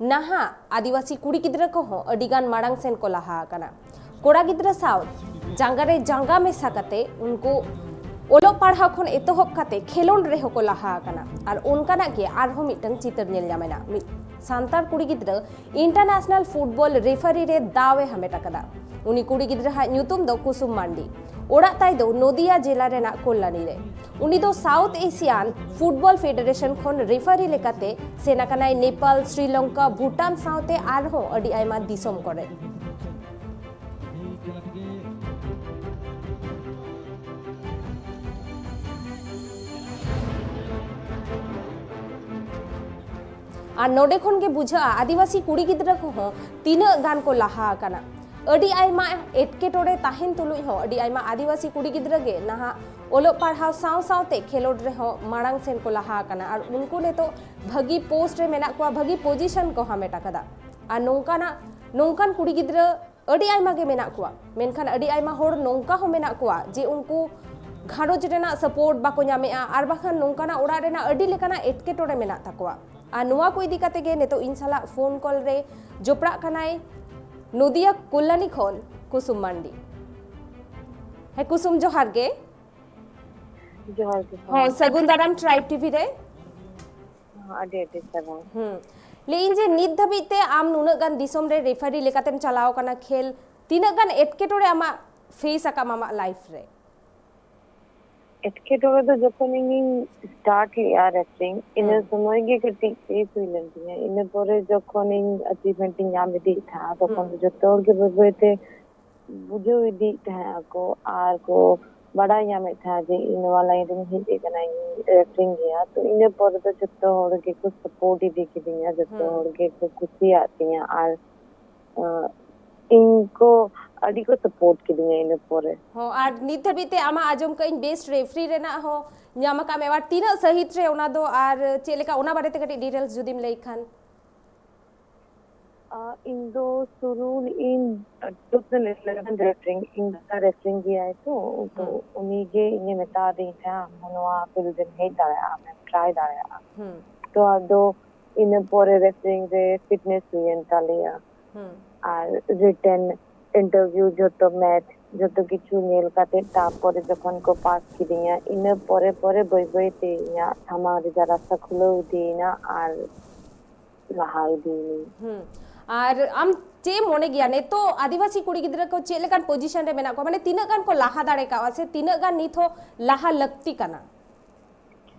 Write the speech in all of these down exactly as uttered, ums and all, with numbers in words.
ᱱᱟᱦᱟᱜ ᱟᱹᱫᱤᱵᱟᱹᱥᱤ ᱠᱩᱲᱤ ᱜᱤᱫᱽᱨᱟᱹ ᱠᱚᱦᱚᱸ ᱟᱹᱰᱤ ᱜᱟᱱ ᱢᱟᱲᱟᱝ ᱥᱮᱱ ᱠᱚ ᱞᱟᱦᱟ ᱟᱠᱟᱱᱟ᱾ ᱠᱚᱲᱟ ᱜᱤᱫᱽᱨᱟᱹ ᱥᱟᱶ ᱡᱟᱸᱜᱟ ᱨᱮ ᱡᱟᱸᱜᱟ ᱢᱮᱥᱟ ᱠᱟᱛᱮ ᱩᱱᱠᱩ ᱚᱞᱚᱜ ᱯᱟᱲᱦᱟᱣ ᱠᱷᱚᱱ ᱮᱛᱚᱦᱚᱵ ᱠᱟᱛᱮ ᱠᱷᱮᱞᱳᱰ ᱨᱮᱦᱚᱸ ᱠᱚ ᱞᱟᱦᱟ ᱟᱠᱟᱱᱟ᱾ ᱟᱨ ᱚᱱᱠᱟᱱᱟᱜ ᱜᱮ ᱟᱨᱦᱚᱸ ᱢᱤᱫᱴᱟᱝ ᱪᱤᱛᱟᱹᱨ ᱧᱮᱞ ᱧᱟᱢ ᱮᱱᱟ᱾ ᱢᱤᱫ ᱥᱟᱱᱛᱟᱲ ᱠᱩᱲᱤ ᱜᱤᱫᱽᱨᱟᱹ ᱤᱱᱴᱟᱨᱱᱮᱥᱱᱟᱞ ᱯᱷᱩᱴᱵᱚᱞ ᱨᱮᱯᱷᱟᱨᱤ ᱨᱮ ᱫᱟᱣ ᱮ ᱦᱟᱢᱮᱴ ᱟᱠᱟᱫᱟ᱾ ᱩᱱᱤ ᱠᱩᱲᱤ ᱜᱤᱫᱽᱨᱟᱹ ᱦᱟᱜ ᱧᱩᱛᱩᱢ ᱫᱚ ᱠᱩᱥᱩᱢ ᱢᱟᱱᱰᱤ᱾ ᱚᱲᱟᱜ ᱛᱟᱭ ᱫᱚ ᱱᱚᱫᱤᱭᱟ ᱡᱮᱞᱟ ᱨᱮᱱᱟᱜ ᱠᱚᱞᱞᱟᱱᱤ ᱨᱮ᱾ ᱩᱱᱤ ᱫᱚ ᱥᱟᱣᱩᱛᱷ ᱮᱥᱤᱭᱟᱱ ᱯᱷᱩᱴᱵᱚᱞ ᱯᱷᱮᱰᱟᱨᱮᱥᱚᱱ ᱠᱷᱚᱱ ᱨᱮᱯᱷᱟᱨᱤ ᱞᱮᱠᱟᱛᱮ ᱥᱮᱱ ᱟᱠᱟᱱᱟᱭ ᱱᱮᱯᱟᱞ, ᱥᱨᱤᱞᱚᱝᱠᱟ, ᱵᱷᱩᱴᱟᱱ ᱥᱟᱶᱛᱮ ᱟᱨᱦᱚᱸ ᱟᱹᱰᱤ ᱟᱭᱢᱟ ᱫᱤᱥᱚᱢ ᱠᱚᱨᱮ᱾ ᱟᱨ ᱱᱚᱰᱮ ᱠᱷᱚᱱ ᱜᱮ ᱵᱩᱡᱷᱟᱹᱜᱼᱟ, ᱟᱹᱫᱤᱵᱟᱹᱥᱤ ᱠᱩᱲᱤ ᱜᱤᱫᱽᱨᱟᱹ ᱠᱚᱦᱚᱸ ᱛᱤᱱᱟᱹᱜ ᱜᱟᱱ ᱠᱚ ᱞᱟᱦᱟ ᱟᱠᱟᱱᱟ᱾ ᱟᱹᱰᱤ ᱟᱭᱢᱟ ᱮᱴᱠᱮᱴᱚᱬᱮ ᱛᱟᱦᱮᱱ ᱛᱩᱞᱩᱡ ᱦᱚᱸ ᱟᱹᱰᱤ ᱟᱭᱢᱟ ᱟᱹᱫᱤᱵᱟᱹᱥᱤ ᱠᱩᱲᱤ ᱜᱤᱫᱽᱨᱟᱹ ᱜᱮ ᱱᱟᱦᱟᱜ ᱚᱞᱚᱜ ᱯᱟᱲᱦᱟᱣ ᱥᱟᱶ ᱥᱟᱶᱛᱮ ᱠᱷᱮᱞᱳᱰ ᱨᱮᱦᱚᱸ ᱢᱟᱲᱟᱝ ᱥᱮᱱ ᱠᱚ ᱞᱟᱦᱟ ᱟᱠᱟᱱᱟ᱾ ᱟᱨ ᱩᱱᱠᱩ ᱱᱤᱛᱚᱜ ᱵᱷᱟᱹᱜᱤ ᱯᱳᱥᱴ ᱨᱮ ᱢᱮᱱᱟᱜ ᱠᱚᱣᱟ, ᱵᱷᱟᱹᱜᱤ ᱯᱚᱡᱤᱥᱚᱱ ᱠᱚ ᱦᱟᱢᱮᱴ ᱟᱠᱟᱫᱟ᱾ ᱟᱨ ᱱᱚᱝᱠᱟᱱᱟᱜ, ᱱᱚᱝᱠᱟᱱ ᱠᱩᱲᱤ ᱜᱤᱫᱽᱨᱟᱹ ᱟᱹᱰᱤ ᱟᱭᱢᱟ ᱜᱮ ᱢᱮᱱᱟᱜ ᱠᱚᱣᱟ, ᱢᱮᱱᱠᱷᱟᱱ ᱟᱹᱰᱤ ᱟᱭᱢᱟ ᱦᱚᱲ ᱱᱚᱝᱠᱟ ᱦᱚᱸ ᱢᱮᱱᱟᱜ ᱠᱚᱣᱟ ᱡᱮ ᱩᱱᱠᱩ ᱜᱷᱟᱨᱚᱸᱡᱽ ᱨᱮᱱᱟᱜ ᱥᱟᱯᱳᱨᱴ ᱵᱟᱠᱚ ᱧᱟᱢᱮᱜᱼᱟ, ᱟᱨ ᱵᱟᱝᱠᱷᱟᱱ ᱱᱚᱝᱠᱟᱱᱟᱜ ᱚᱲᱟᱜ ᱨᱮᱱᱟᱜ ᱟᱹᱰᱤ ᱞᱮᱠᱟᱱᱟᱜ ᱮᱴᱠᱮᱴᱚᱬᱮ ᱢᱮᱱᱟᱜ ᱛᱟᱠᱚᱣᱟ᱾ ᱟᱨ ᱱᱚᱣᱟ ᱠᱚ ᱤᱫᱤ ᱠᱟᱛᱮ ᱜᱮ ᱱᱤᱛᱚᱜ ᱤᱧ ᱥᱟᱞᱟᱜ ᱯᱷᱳᱱ ᱠᱚᱞ ᱨᱮ ᱡᱚᱯᱲᱟᱜ ᱠᱟᱱᱟᱭ ᱱᱚᱫᱤᱭᱟ ᱠᱚᱞᱞᱟᱱᱤ ᱠᱷᱚᱱ ᱠᱩᱥᱩᱢ ᱢᱟᱱᱰᱤ᱾ ᱦᱮᱸ ᱠᱩᱥᱩᱢ, ᱡᱚᱦᱟᱨ ᱜᱮ᱾ ᱡᱚᱦᱟᱨ ᱜᱮ᱾ ᱦᱚᱸ, ᱥᱟᱹᱜᱩᱱ ᱫᱟᱨᱟᱢ ᱴᱨᱟᱭᱤᱵᱽ ᱴᱤᱵᱷᱤ ᱨᱮ᱾ ᱟᱹᱰᱤ ᱟᱹᱰᱤ ᱥᱟᱹᱜᱩᱱ᱾ ᱦᱩᱸ᱾ ᱞᱟᱹᱭᱟᱹᱧ ᱡᱮ ᱱᱤᱛ ᱫᱷᱟᱹᱵᱤᱡ ᱛᱮ ᱟᱢ ᱱᱩᱱᱟᱹᱜ ᱜᱟᱱ ᱫᱤᱥᱚᱢ ᱨᱮ ᱨᱮᱯᱷᱟᱨᱤ ᱞᱮᱠᱟᱛᱮᱢ ᱪᱟᱞᱟᱣ ᱟᱠᱟᱱᱟ ᱠᱷᱮᱞ, ᱛᱤᱱᱟᱹᱜ ᱜᱟᱱ ᱮᱴᱠᱮᱴᱚᱬᱮ ᱟᱢᱟᱜ ᱯᱷᱮᱥ ᱟᱠᱟᱢ ᱟᱢᱟᱜ ᱞᱟᱭᱤᱯᱷ ᱨᱮ? ᱮᱴᱠᱮᱴᱚᱬᱮ ᱫᱚ ᱡᱚᱠᱷᱚᱱ ᱤᱧᱤᱧ ᱥᱴᱟᱨᱴ ᱞᱮᱜᱼᱟ ᱨᱮᱥᱞᱤᱝ, ᱤᱱᱟᱹ ᱦᱩᱸ᱾ ᱥᱚᱢᱚᱭ ᱜᱮ ᱠᱟᱹᱴᱤᱡ ᱯᱷᱮᱥ ᱦᱩᱭ ᱞᱮᱱ ᱛᱤᱧᱟᱹ᱾ ᱤᱱᱟᱹ ᱯᱚᱨᱮ ᱡᱚᱠᱷᱚᱱ ᱤᱧ ᱟᱪᱤᱵᱷᱢᱮᱱᱴ ᱤᱧ ᱧᱟᱢ ᱤᱫᱤᱭᱮᱫ ᱛᱟᱦᱮᱸᱫ, ᱛᱚᱠᱷᱚᱱ ᱦᱩᱸ᱾ ᱫᱚ ᱡᱚᱛᱚ ᱦᱚᱲ ᱜᱮ ᱵᱟᱹᱭ ᱵᱟᱹᱭ ᱛᱮ ᱵᱩᱡᱷᱟᱹᱣ ᱤᱫᱤᱭᱮᱫ ᱛᱟᱦᱮᱸᱫ ᱟᱠᱚ ᱟᱨ ᱠᱚ ᱵᱟᱰᱟᱭ ᱧᱟᱢᱮᱫ ᱛᱟᱦᱮᱸᱫ ᱡᱮ ᱤᱧ ᱱᱚᱣᱟ ᱞᱟᱭᱤᱱ ᱨᱤᱧ ᱦᱮᱡ ᱟᱠᱟᱱᱟ, ᱤᱧ ᱨᱮᱥᱞᱤᱝ ᱜᱮᱭᱟ᱾ ᱛᱚ ᱤᱱᱟᱹ ᱯᱚᱨᱮ ᱫᱚ ᱡᱚᱛᱚ ᱦᱚᱲ ᱜᱮᱠᱚ ᱥᱟᱯᱳᱨᱴ ᱤᱫᱤ ᱠᱤᱫᱤᱧᱟ, ᱡᱚᱛᱚ ᱦᱩᱸ᱾ ᱦᱚᱲ ᱜᱮᱠᱚ ᱠᱩᱥᱤᱭᱟᱜ ᱛᱤᱧᱟ ᱟᱨ ᱟᱸ, ᱤᱧ ᱠᱚ ᱟᱹᱰᱤ ᱠᱚ ᱥᱟᱯᱳᱨᱴ ᱠᱤᱫᱤᱧᱟ ᱤᱱᱟᱹ ᱯᱚᱨᱮ᱾ ᱦᱚᱸ, ᱟᱨ ᱱᱤᱛ ᱫᱷᱟᱹᱵᱤᱡ ᱛᱮ ᱟᱢᱟᱜ ᱟᱸᱡᱚᱢ ᱠᱟᱜ ᱟᱹᱧ ᱵᱮᱥᱴ ᱨᱮᱯᱷᱟᱨᱤ ᱨᱮᱱᱟᱜ ᱦᱚᱸ ᱧᱟᱢ ᱟᱠᱟᱫ ᱢᱮ, ᱟᱨ ᱛᱤᱱᱟᱹᱜ ᱥᱟᱹᱦᱤᱛ ᱨᱮ ᱚᱱᱟ ᱫᱚ, ᱟᱨ ᱪᱮᱫ ᱞᱮᱠᱟ, ᱚᱱᱟ ᱵᱟᱨᱮᱛᱮ ᱠᱟᱹᱴᱤᱡ ᱰᱤᱴᱮᱞᱥ ᱡᱩᱫᱤᱢ ᱞᱟᱹᱭ ᱠᱷᱟᱱ? ᱟᱸ, ᱤᱧ ᱫᱚ ᱥᱩᱨᱩ ᱞᱮᱜ ᱤᱧ ᱴᱩ ᱛᱷᱟᱣᱡᱮᱱᱰ ᱤᱞᱮᱵᱷᱮᱱ ᱨᱮᱥᱞᱤᱝ, ᱤᱧ ᱫᱟᱫᱟ ᱨᱮᱥᱞᱤᱝ ᱜᱮᱭᱟᱭ ᱛᱚ, ᱛᱚ ᱦᱩᱸ᱾ ᱩᱱᱤ ᱜᱮ ᱤᱧᱮ ᱢᱮᱛᱟ ᱫᱤᱧ ᱛᱟᱦᱮᱸᱫ, "ᱟᱢ ᱦᱚᱸ ᱱᱚᱣᱟ ᱯᱷᱤᱞᱰ ᱨᱮᱢ ᱦᱮᱡ ᱫᱟᱲᱮᱭᱟᱜᱼᱟ, ᱟᱢᱮᱢ ᱴᱨᱟᱭ ᱫᱟᱲᱮᱭᱟᱜᱼᱟ᱾" ᱦᱩᱸ᱾ ᱛᱚ ᱟᱫᱚ ᱤᱱᱟᱹ ᱯᱚᱨᱮ ᱨᱮᱥᱞᱤᱝ ᱨᱮ ᱯᱷᱤᱴᱱᱮᱥ ᱦᱩᱭᱮᱱ ᱛᱟᱞᱮᱭᱟ᱾ ᱦᱩᱸ᱾ ᱟᱨ ᱨᱤᱴᱮᱱ ᱤᱱᱴᱟᱨᱵᱷᱤᱭᱩ, ᱡᱷᱚᱛᱚ ᱢᱮᱛᱷ, ᱡᱷᱚᱛᱚ ᱠᱤᱪᱷᱩ ᱧᱮᱞ ᱠᱟᱛᱮ, ᱛᱟᱨᱯᱚᱨᱮ ᱡᱚᱠᱷᱚᱱ ᱠᱚ ᱯᱟᱥ ᱠᱤᱫᱤᱧᱟ, ᱤᱱᱟᱹ ᱯᱚᱨᱮ ᱯᱚᱨᱮ ᱵᱟᱹᱭ ᱵᱟᱹᱭ ᱛᱮ ᱤᱧᱟᱹᱜ ᱥᱟᱢᱟᱝ ᱨᱮ ᱡᱟ ᱨᱟᱥᱛᱟ ᱠᱷᱩᱞᱟᱹᱣ ᱤᱫᱤᱭᱮᱱᱟ ᱟᱨ ᱞᱟᱦᱟ ᱤᱫᱤᱭᱮᱱᱟᱹᱧ᱾ ᱦᱩᱸ᱾ ᱟᱨ ᱟᱢ ᱪᱮᱫ ᱮᱢ ᱢᱚᱱᱮ ᱜᱮᱭᱟ, ᱱᱤᱛᱚᱜ ᱟᱹᱫᱤᱵᱟᱹᱥᱤ ᱠᱩᱲᱤ ᱜᱤᱫᱽᱨᱟᱹ ᱠᱚ ᱪᱮᱫ ᱞᱮᱠᱟᱱ ᱯᱚᱡᱤᱥᱚᱱ ᱨᱮ ᱢᱮᱱᱟᱜ ᱠᱚᱣᱟ? ᱢᱟᱱᱮ, ᱛᱤᱱᱟᱹᱜ ᱜᱟᱱ ᱠᱚ ᱞᱟᱦᱟ ᱫᱟᱲᱮ ᱠᱟᱣᱟ ᱥᱮ ᱛᱤᱱᱟᱹᱜ ᱜᱟᱱ ᱱᱤᱛ ᱦᱚᱸ ᱞᱟᱦᱟ ᱞᱟᱹᱠᱛᱤ ᱠᱟᱱᱟ?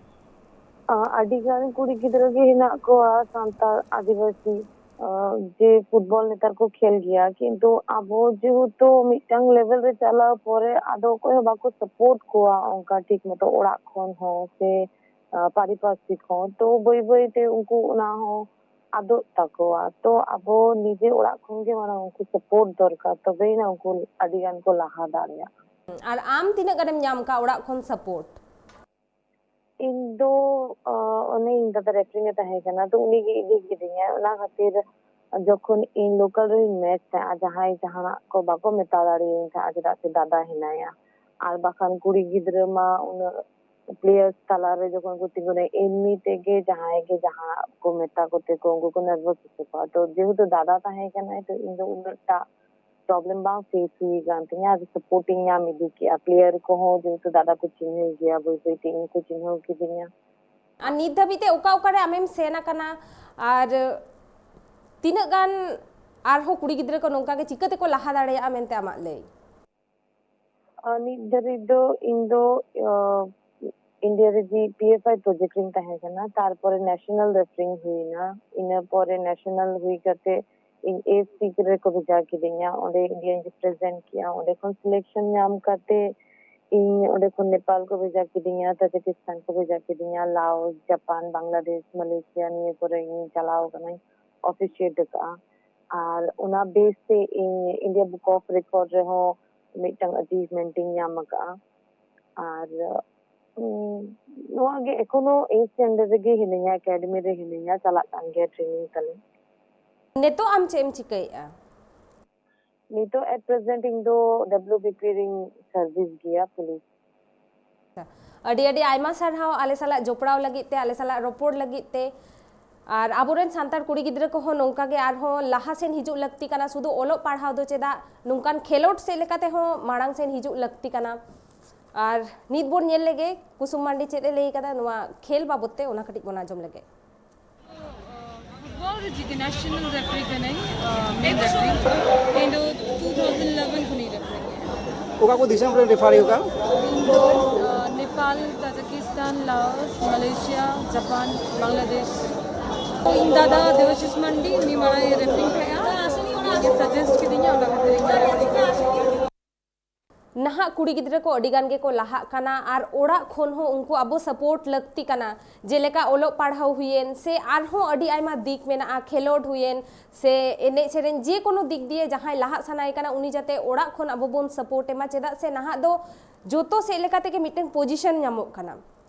ᱟᱹᱰᱤ ᱜᱟᱱ ᱠᱩᱲᱤ ᱜᱤᱫᱽᱨᱟᱹ ᱜᱮ ᱦᱮᱱᱟᱜ ᱠᱚᱣᱟ ᱥᱟᱱᱛᱟᱲ ᱟᱹᱫᱤᱵᱟᱹᱥᱤ, ᱡᱮ ᱯᱷᱩᱴᱵᱚᱞ ᱱᱮᱛᱟᱨ ᱠᱚ ᱠᱷᱮᱞ ᱜᱮᱭᱟ, ᱠᱤᱱᱛᱩ ᱟᱵᱚ ᱡᱮᱦᱮᱛᱩ ᱢᱤᱫᱴᱟᱝ ᱞᱮᱵᱮᱞ ᱨᱮ ᱪᱟᱞᱟᱣ ᱯᱚᱨᱮ ᱟᱫᱚ ᱚᱠᱚᱭ ᱦᱚᱸ ᱵᱟᱠᱚ ᱥᱟᱯᱳᱨᱴ ᱠᱚᱣᱟ ᱚᱱᱠᱟ ᱴᱷᱤᱠ ᱢᱚᱛᱚ ᱚᱲᱟᱜ ᱠᱷᱚᱱ ᱦᱚᱸ ᱥᱮ ᱯᱟᱨᱤᱯᱟᱨᱥᱤᱠ ᱦᱚᱸ, ᱛᱚ ᱵᱟᱹᱭ ᱵᱟᱹᱭ ᱛᱮ ᱩᱱᱠᱩ ᱚᱱᱟ ᱦᱚᱸ ᱟᱫᱚᱜ ᱛᱟᱠᱚᱣᱟ᱾ ᱛᱚ ᱟᱵᱚ ᱱᱤᱡᱮ ᱚᱲᱟᱜ ᱠᱷᱚᱱ ᱜᱮ ᱢᱟᱲᱟᱝ ᱩᱱᱠᱩ ᱥᱟᱯᱳᱨᱴ ᱫᱚᱨᱠᱟᱨ, ᱛᱚᱵᱮᱭᱮᱱᱟ ᱩᱱᱠᱩ ᱟᱹᱰᱤ ᱜᱟᱱ ᱠᱚ ᱞᱟᱦᱟ ᱫᱟᱲᱮᱭᱟᱜᱼᱟ᱾ ᱟᱨ ᱟᱢ ᱛᱤᱱᱟᱹᱜ ᱜᱟᱱᱮᱢ ᱧᱟᱢ ᱠᱟᱜ ᱚᱲᱟᱜ ᱠᱷᱚᱱ ᱥᱟᱯᱳᱨᱴ? ᱤᱧ ᱫᱚ ᱚᱱᱮ ᱤᱧ ᱫᱟᱫᱟ ᱨᱮᱯᱷᱟᱨᱤᱝ ᱮ ᱛᱟᱦᱮᱸ ᱠᱟᱱᱟ, ᱛᱚ ᱩᱱᱤ ᱜᱮ ᱤᱫᱤ ᱠᱤᱫᱤᱧᱟᱭ᱾ ᱚᱱᱟ ᱠᱷᱟᱹᱛᱤᱨ ᱡᱚᱠᱷᱚᱱ ᱤᱧ ᱞᱳᱠᱟᱞ ᱨᱮᱧ ᱢᱮᱪ ᱛᱟᱦᱮᱸᱜᱼᱟ, ᱡᱟᱦᱟᱸᱭ ᱡᱟᱦᱟᱱᱟᱜ ᱠᱚ ᱵᱟᱠᱚ ᱢᱮᱛᱟ ᱫᱟᱲᱮᱭᱟᱹᱧ ᱛᱟᱦᱮᱸᱜᱼᱟ, ᱪᱮᱫᱟᱜ ᱥᱮ ᱫᱟᱫᱟ ᱦᱮᱱᱟᱭᱟ᱾ ᱟᱨ ᱵᱟᱠᱷᱟᱱ ᱠᱩᱲᱤ ᱜᱤᱫᱽᱨᱟᱹ ᱢᱟ ᱩᱱᱟᱹᱜ ᱯᱞᱮᱭᱟᱨᱥ ᱛᱟᱞᱟᱨᱮ ᱡᱚᱠᱷᱚᱱ ᱠᱚ ᱛᱤᱸᱜᱩᱱᱟ, ᱮᱢᱱᱤ ᱛᱮᱜᱮ ᱡᱟᱦᱟᱸᱭ ᱜᱮ ᱡᱟᱦᱟᱱᱟᱜ ᱠᱚ ᱢᱮᱛᱟ ᱠᱚᱛᱮ ᱠᱚ, ᱩᱱᱠᱩ ᱠᱚ ᱱᱟᱨᱵᱷᱟᱥ ᱦᱚᱪᱚ ᱠᱚᱣᱟ᱾ ᱛᱚ ᱡᱮᱦᱮᱛᱩ ᱫᱟᱫᱟ ᱛᱟᱦᱮᱸ ᱠᱟᱱᱟᱭ, ᱛᱚ ᱤᱧ ᱫᱚ ᱩᱱᱟᱹᱜ ᱴᱟ ᱯᱨᱚᱵᱞᱮᱢ ᱵᱟᱝ ᱯᱷᱮᱥ ᱦᱩᱭ ᱠᱟᱱ ᱛᱤᱧᱟ᱾ ᱟᱨ ᱥᱟᱯᱳᱨᱴ ᱤᱧ ᱧᱟᱢ ᱤᱫᱤ ᱠᱮᱜᱼᱟ᱾ ᱯᱞᱮᱭᱟᱨ ᱠᱚᱦᱚᱸ ᱡᱮᱦᱮᱛᱩ ᱫᱟᱫᱟ ᱠᱚ ᱪᱤᱱᱦᱟᱹᱣ ᱜᱮᱭᱟ, ᱵᱟᱹᱭ ᱵᱟᱹᱭ ᱛᱮ ᱤᱧ ᱦᱚᱸᱠᱚ ᱪᱤᱱᱦᱟᱹᱣ ᱠᱤᱫᱤᱧᱟ᱾ ᱟᱨ ᱱᱤᱛ ᱫᱷᱟᱹᱵᱤᱡ ᱛᱮ ᱚᱠᱟ ᱚᱠᱟᱨᱮ ᱟᱢᱮᱢ ᱥᱮᱱ ᱟᱠᱟᱱᱟ? ᱟᱨ ᱛᱤᱱᱟᱹᱜ ᱜᱟᱱ ᱟᱨᱦᱚᱸ ᱠᱩᱲᱤ ᱜᱤᱫᱽᱨᱟᱹ ᱠᱚ ᱱᱚᱝᱠᱟ ᱜᱮ ᱪᱤᱠᱟᱹ ᱛᱮᱠᱚ ᱞᱟᱦᱟ ᱫᱟᱲᱮᱭᱟᱜᱼᱟ ᱢᱮᱱᱛᱮ ᱟᱢᱟᱜ ᱞᱟᱹᱭ? ᱟᱨ ᱱᱤᱛ ᱫᱷᱟᱹᱨᱤᱡ ᱫᱚ ᱤᱧ ᱫᱚ ᱤᱱᱰᱤᱭᱟ ᱨᱮ ᱡᱮ ᱯᱤ ᱮᱯᱷ ᱟᱭ ᱯᱨᱚᱡᱮᱠᱴ ᱨᱤᱧ ᱛᱟᱦᱮᱸ ᱠᱟᱱᱟ, ᱛᱟᱨᱯᱚᱨᱮ ᱱᱮᱥᱚᱱᱟᱞ ᱨᱮᱯᱷᱟᱨᱤᱝ ᱦᱩᱭᱱᱟ᱾ ᱤᱱᱟᱹ ᱯᱚᱨᱮ ᱱᱮᱥᱚᱱᱟᱞ ᱦᱩᱭ ᱠᱟᱛᱮ ᱤᱧ ᱮᱥ ᱥᱤ ᱨᱮᱠᱚ ᱵᱷᱮᱡᱟ ᱠᱤᱫᱤᱧᱟ, ᱚᱸᱰᱮ ᱤᱱᱰᱤᱭᱟᱧ ᱨᱤᱯᱨᱮᱡᱮᱱᱴ ᱠᱮᱜᱼᱟ᱾ ᱚᱸᱰᱮ ᱠᱷᱚᱱ ᱥᱤᱞᱮᱠᱥᱚᱱ ᱧᱟᱢ ᱠᱟᱛᱮ ᱤᱧ ᱚᱸᱰᱮ ᱠᱷᱚᱱ ᱱᱮᱯᱟᱞ ᱠᱚ ᱵᱷᱮᱡᱟ ᱠᱤᱫᱤᱧᱟ, ᱛᱟᱡᱤᱠᱤᱥᱛᱟᱱ ᱠᱚ ᱵᱷᱮᱡᱟ ᱠᱤᱫᱤᱧᱟ, ᱞᱟᱣᱥ, ᱡᱟᱯᱟᱱ, ᱵᱟᱝᱞᱟᱫᱮᱥ, ᱢᱟᱞᱚᱭᱮᱥᱤᱭᱟ, ᱱᱤᱭᱟᱹ ᱠᱚᱨᱮ ᱤᱧ ᱪᱟᱞᱟᱣ ᱠᱟᱱᱟᱧ, ᱚᱯᱷᱤᱥᱤᱭᱮᱴ ᱟᱠᱟᱫᱼᱟ᱾ ᱟᱨ ᱚᱱᱟ ᱵᱮᱥ ᱛᱮ ᱤᱧ ᱤᱱᱰᱤᱭᱟ ᱵᱩᱠ ᱚᱯᱷ ᱨᱮᱠᱚᱨᱰ ᱨᱮᱦᱚᱸ ᱢᱤᱫᱴᱟᱝ ᱟᱪᱤᱵᱷᱢᱮᱱᱴ ᱤᱧ ᱧᱟᱢ ᱟᱠᱟᱫᱼᱟ᱾ ᱟᱨ ᱩᱸ, ᱱᱚᱣᱟ ᱜᱮ ᱮᱠᱷᱚᱱᱳ ᱮᱭᱤᱴ ᱥᱴᱮᱱᱰᱟᱨᱰ ᱨᱮᱜᱮ ᱦᱤᱱᱟᱹᱧᱟ, ᱮᱠᱟᱰᱮᱢᱤ ᱨᱮ ᱦᱤᱱᱟᱹᱧᱟ, ᱪᱟᱞᱟᱜ ᱠᱟᱱ ᱜᱮᱭᱟ ᱴᱨᱮᱱᱤᱝ ᱛᱟᱞᱮ᱾ ᱱᱤᱛᱚᱜ ᱟᱢ ᱪᱮᱫ ᱮᱢ ᱪᱤᱠᱟᱹᱭᱮᱫᱼᱟ? ᱱᱤᱛᱚᱜ at present ᱤᱧ ᱫᱚ ᱰᱟᱵᱞᱤᱭᱩ ᱵᱤ ᱯᱤ ᱨᱤᱧ ᱥᱟᱨᱵᱷᱤᱥ ᱜᱮᱭᱟ, ᱯᱩᱞᱤᱥ᱾ ᱟᱹᱰᱤ ᱟᱹᱰᱤ ᱟᱭᱢᱟ ᱥᱟᱨᱦᱟᱣ ᱟᱞᱮ ᱥᱟᱞᱟᱜ ᱡᱚᱯᱲᱟᱣ ᱞᱟᱹᱜᱤᱫ ᱛᱮ, ᱟᱞᱮ ᱥᱟᱞᱟᱜ ᱨᱚᱯᱚᱲ ᱞᱟᱹᱜᱤᱫ ᱛᱮ᱾ ᱟᱨ ᱟᱵᱚᱨᱮᱱ ᱥᱟᱱᱛᱟᱲ ᱠᱩᱲᱤ ᱜᱤᱫᱽᱨᱟᱹ ᱠᱚᱦᱚᱸ ᱱᱚᱝᱠᱟ ᱜᱮ ᱟᱨᱦᱚᱸ ᱞᱟᱦᱟ ᱥᱮᱱ ᱦᱤᱡᱩᱜ ᱞᱟᱹᱠᱛᱤ ᱠᱟᱱᱟ᱾ ᱥᱩᱫᱷᱩ ᱚᱞᱚᱜ ᱯᱟᱲᱦᱟᱣ ᱫᱚ ᱪᱮᱫᱟᱜ, ᱱᱚᱝᱠᱟᱱ ᱠᱷᱮᱞᱳᱰ ᱥᱮᱫ ᱞᱮᱠᱟ ᱛᱮᱦᱚᱸ ᱢᱟᱲᱟᱝ ᱥᱮᱱ ᱦᱤᱡᱩᱜ ᱞᱟᱹᱠᱛᱤ ᱠᱟᱱᱟ᱾ ᱟᱨ ᱱᱤᱛ ᱵᱚᱱ ᱧᱮᱞ ᱞᱮᱜᱮ ᱠᱩᱥᱩᱢ ᱢᱟᱱᱰᱤ ᱪᱮᱫ ᱮ ᱞᱟᱹᱭ ᱠᱟᱫᱟ ᱱᱚᱣᱟ ᱠᱷᱮᱞ ᱵᱟᱵᱚᱫ ᱛᱮ, ᱚᱱᱟ ᱠᱟᱹᱴᱤᱡ ᱵᱚᱱ ᱟᱸᱡᱚᱢ ᱞᱮᱜᱮ᱾ ᱯᱷᱩᱴᱵᱚᱞ ᱨᱮ ᱡᱮᱛᱮ ᱱᱮᱥᱱᱟᱞ ᱨᱮᱯᱷᱟᱨᱤ ᱠᱟᱹᱱᱟᱹᱧ, ᱢᱮᱱ ᱨᱮᱯᱷᱟᱨᱤ᱾ ᱤᱧ ᱫᱚ ᱴᱩ ᱛᱷᱟᱣᱡᱮᱱᱰ ᱤᱞᱮᱵᱷᱮᱱ ᱠᱷᱚᱱᱤᱧ ᱨᱮᱯᱷᱟᱨᱤ ᱜᱮᱭᱟ᱾ ᱚᱠᱟ ᱠᱚ ᱫᱤᱥᱚᱢ ᱨᱮᱱ ᱨᱮᱯᱷᱟᱨᱤ ᱠᱟᱱᱟ? ᱤᱧ ᱫᱚ Nepal, Kazakhstan, Laos, Malaysia, Japan, Bangladesh. ᱤᱧ ᱫᱟᱫᱟ ᱫᱮᱵᱟᱥᱤᱥ ᱢᱟᱱᱰᱤ, ᱩᱱᱤ ᱢᱟᱲᱟᱝ ᱨᱮᱯᱷᱟᱨᱤ ᱛᱟᱦᱮᱸᱜᱼᱟ, ᱩᱱᱤ ᱜᱮ ᱥᱟᱡᱮᱥᱴ ᱠᱤᱫᱤᱧᱟ, ᱚᱱᱟ ᱠᱷᱟᱹᱛᱤᱨ ᱤᱧ ᱨᱮᱯᱷᱟᱨᱤ ᱠᱮᱫᱟ᱾ ᱱᱟᱦᱟᱜ ᱠᱩᱲᱤ ᱜᱤᱫᱽᱨᱟᱹ ᱠᱚ ᱟᱹᱰᱤ ᱜᱟᱱ ᱜᱮᱠᱚ ᱞᱟᱦᱟᱜ ᱠᱟᱱᱟ ᱟᱨ ᱚᱲᱟᱜ ᱠᱷᱚᱱ ᱦᱚᱸ ᱩᱱᱠᱩ ᱟᱵᱚ ᱥᱟᱯᱳᱨᱴ ᱞᱟᱹᱠᱛᱤ ᱠᱟᱱᱟ᱾ ᱡᱮᱞᱮᱠᱟ ᱚᱞᱚᱜ ᱯᱟᱲᱦᱟᱣ ᱦᱩᱭᱮᱱ ᱥᱮ ᱟᱨᱦᱚᱸ ᱟᱹᱰᱤ ᱟᱭᱢᱟ ᱫᱤᱠ ᱢᱮᱱᱟᱜᱼᱟ, ᱠᱷᱮᱞᱳᱰ ᱦᱩᱭᱮᱱ ᱥᱮ ᱮᱱᱮᱡ ᱥᱮᱨᱮᱧ, ᱡᱮ ᱠᱳᱱᱳ ᱫᱤᱠ ᱫᱤᱭᱮ ᱡᱟᱦᱟᱸᱭ ᱞᱟᱦᱟᱜ ᱥᱟᱱᱟᱭᱮ ᱠᱟᱱᱟ ᱩᱱᱤ ᱡᱟᱛᱮ ᱚᱲᱟᱜ ᱠᱷᱚᱱ ᱟᱵᱚ ᱵᱚᱱ ᱥᱟᱯᱳᱨᱴ ᱮᱢᱟ᱾ ᱪᱮᱫᱟᱜ ᱥᱮ ᱱᱟᱦᱟᱜ ᱫᱚ ᱡᱚᱛᱚ ᱥᱮᱫ ᱞᱮᱠᱟ ᱛᱮᱜᱮ ᱢᱤᱫᱴᱮᱱ ᱯᱚᱡᱤᱥᱚᱱ ᱧᱟᱢᱚᱜ ᱠᱟᱱᱟ᱾